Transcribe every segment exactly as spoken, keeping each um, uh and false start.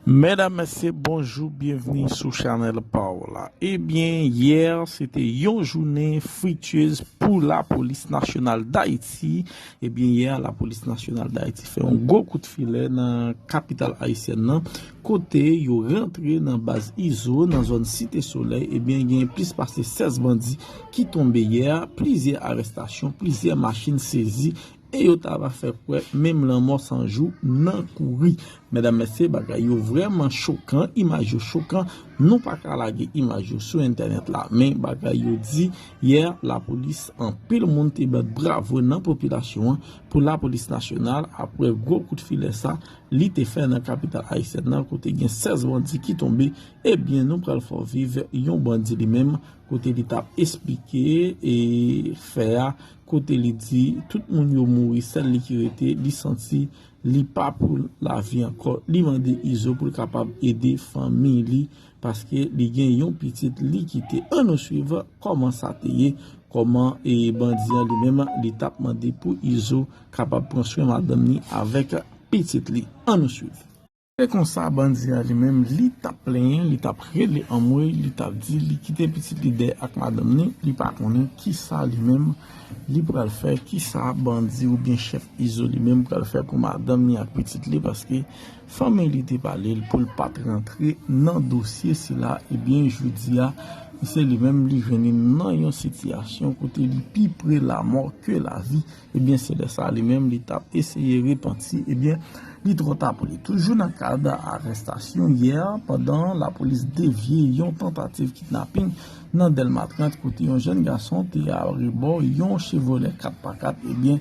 Medam, mesye, bonjou, byenvni sou chanèl pa w la. Ebyen, yè, se te yon jounen frityez pou Lapolis Nasyonal Dayiti. Ebyen, yè, Lapolis Nasyonal Dayiti fè yon gwo kout filè nan kapital ayisyèn nan, kote yo rantre nan baz Izo, nan zòn Site Solèy. Ebyen, gen plis pase sèz bandi ki tonbe yè, plizyè arèstasyon, plizyè machin sezi, e yo ta va fè kwè menm lanmò san jou nan kouri. Medam, mesye, bagay yo vrèman chokan, imaj yo chokan. Nou pa ka lage imaj yo sou entènèt la, men bagay yo di yè, lapolis, anpil moun te bat bravo nan popilasyon an pou Lapolis Nasyonal, apre gwo kout filè sa li te fè nan kapital ayisyèn nan, kote gen sèz bandi ki tonbe. Ebyen, nou pral fè w viv yon bandi li menm, kote li t ap esplike e fè a, kote li di tout moun yo mouri, sèl li ki rete, li santi li pa pou lavi ankò. Li mande Izo pou l kapab ede fanmi li, paske li gen yon pitit li kite. Ann nou swiv kòman sa te ye, kòman e bandi an li menm li t ap mande pou Izo kapab pran swen madanm ni avèk pitit li. Ann nou swiv. Se konsa, bandi a li menm, li t ap plenyen, li t ap rele anmwey, li t ap di li kite pitit li dèyè ak madanm ni, li pa konnen kisa li menm li pral fè, kisa bandi oubyen chèf Izo li menm pral fè pou madanm ni ak pitit li, paske fanmi li te pale l pou l pa t rantre nan dosye sila. Ebyen, jodi a, se li menm li jwenn li nan yon sitiyasyon kote li pi pre lamò ke lavi. Ebyen, se lè sa li menm li t ap eseye repanti, ebyen, li twò ta pou li. Toujou nan kad arèstasyon yè, pandan lapolis devye yon tantativ kidnaping nan Dèlma trant, kote yon jèn gason te arebò yon Chevrolet kat pa kat, ebyen,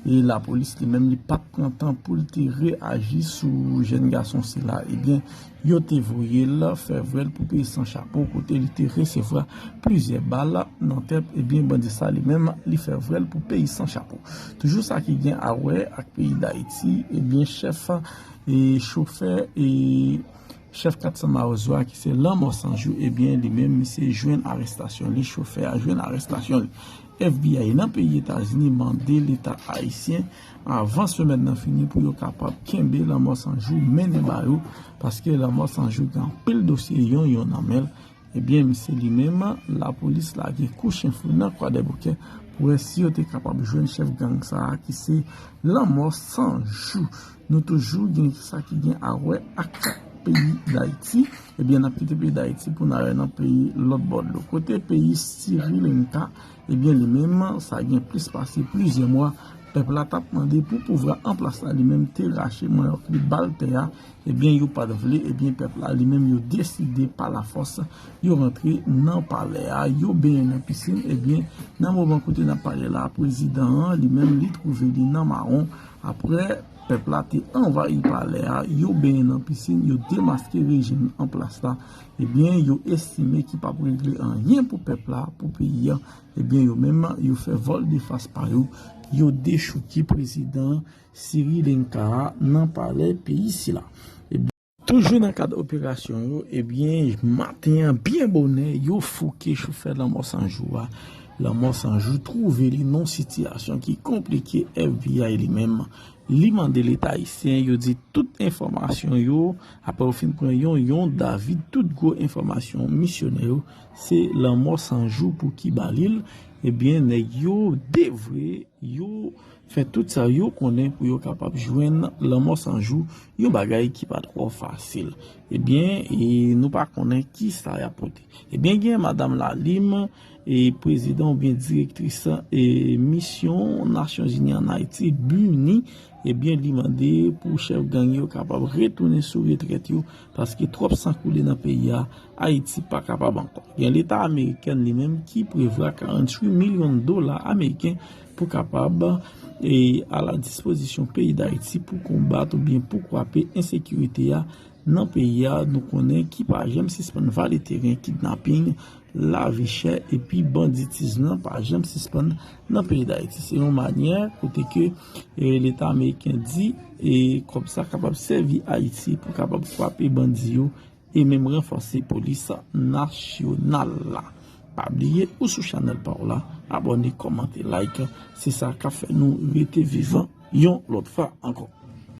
e lapolis li menm li pa t pran tan pou l te reyaji sou jèn gason sila. Ebyen, yo te voye l fè vwèl pou peyi san chapo, kote li te resevwa plizyè bal nan tèt. Ebyen, bandi sa li menm, li fè vwèl pou peyi san chapo. Toujou sa ki gen a wè ak peyi Dayiti, ebyen, chèf e chofè e chèf kat san mawozo a, ki se Lanmò San Jou, ebyen, li menm, misye jwenn arèstasyon li, chofè a jwenn arèstasyon li. F B I nan peyi Etazini mande Leta ayisyen, avan semèn nan fini, pou yo kapab kenbe Lanmò San Jou mennen ba yo, paske Lanmò San Jou gen anpil dosye yon yon nan men l. Ebyen, misye li menm, lapolis lage kou chen fou nan Kwadèboukè pou wè si yo te kapab jwenn chèf gang sa a, ki se Lanmò San Jou. Nou toujou gen sa ki gen a wè ak peyi Dayiti. Ebyen, n ap kite peyi Dayiti pou n ale nan peyi lòt bò dlo. Kote peyi Sri Lanka, ebyen, li menm, sa gen plis pase plizyè mwa, pèp la t ap mande pou pouvwa an plas la li menm te rache manyòk li ba l tè a. Ebyen, yo pa t vle, ebyen, pèp la li menm, yo deside pa lafòs, yo rantre nan palè a, yo benyen nan pisin. Ebyen, nan moman kote n ap pale la, prezidan an li menm, li twouve li nan mawon. Apre pèp la te anvayi palè a, yo benyen nan pisin, yo demaske rejim an plas la. Ebyen, yo estime ki p ap regle anyen pou pèp la, pou peyi a. Ebyen, yo menm, yo fè vòl de fas pa yo, yo dechouke prezidan Sri Lanka a nan palè peyi sila. Ebyen, toujou nan kad operasyon yo, ebyen, maten an, byen bonè, yo fouke chofè Lanmò San Jou a. Lanmò San Jou twouve li nan sitiyasyon ki konplike. F B I li menm, li mande Leta ayisyen, yo di tout enfòmasyon yo, apre yo fin pran yon, yon, David, tout gwo enfòmasyon misyonè yo, se Lanmò San Jou pou ki ba li l. Ebyen, nèg yo devwe, yo fè tout sa yo konnen pou yo kapab jwenn Lanmò San Jou, yon bagay ki pa twò fasil. Ebyen, e nou pa konnen ki sa y ap pote. Ebyen, gen madanm Lalim, e prezidan oubyen direktris, e misyon Nasyonzini ann Ayiti, BINUH, ebyen, li mande pou chèf gang yo kapab retounen sou retrèt yo, paske twòp san koule nan peyi a, Ayiti pa kapab ankò. Gen Leta amerikèn li menm ki prevwa karanntuit milyon dola ameriken pou kapab, e, a la dispozisyon peyi Dayiti pou konbat oubyen pou kwape ensekirite a nan peyi a. Nou konnen ki pa janm sispann vale teren, kidnaping, lavi chè, epi banditis lan pa janm sispann nan peyi Dayiti. Se yon manyè kote ke, e, Leta ameriken di, e, kòb sa kapab sèvi Ayiti pou kapab kwape bandi yo e menm ranfòse polis nasyonal la. Pa bliye, ou sou chanèl pa w la, abòne, kòmante, like, se sa k ap fè nou rete vivan yon lòt fwa ankò.